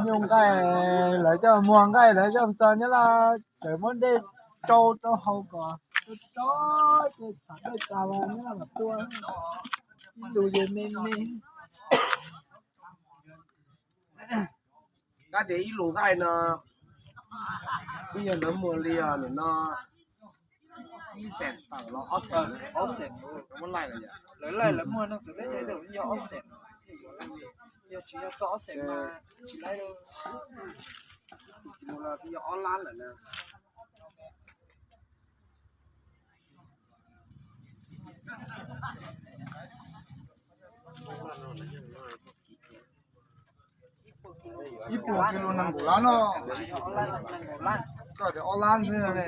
Nyuj nqaij, lawv coj muag nqaij, lawv coj txog nyob Laj tseem muab dej tsau rau haus kom tso, ces tham dej tas los nyob Laj mam tuaj. Ib lus ces me me. Kab tias ib lus nqaij no, ib yog lawv muag li os, nim no ib xees tawm los ob xees, ob xees, muab laij los yog lawv laij lawv muag no txawm teb chaws tej yog ob xees, yog tsis yog txog ob xees mas tsis laij, yog ob lab lawm na. Ib puas kis lus nees nkaum lab no, koj tias ob lab xwb ne.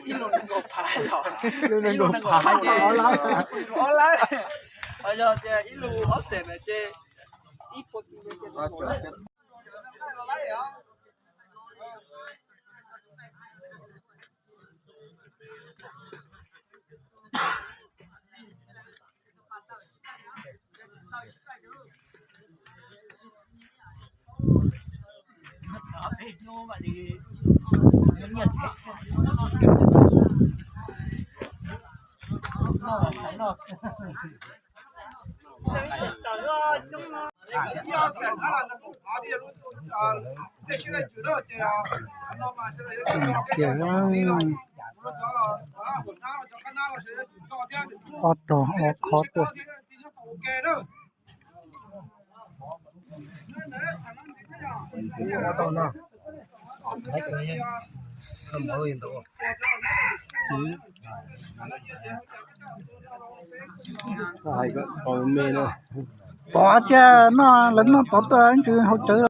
Ib lus nees nkaum phav, ib lus nees nkaum phav ces ob lab, yog tias ib lus ob xees na ces ib puas kis lus ces nees nkaum lab. Tias ob tog ob qhov tuaj. Tod cia no, lawv noj tod tuaj ntsws hauv cawv.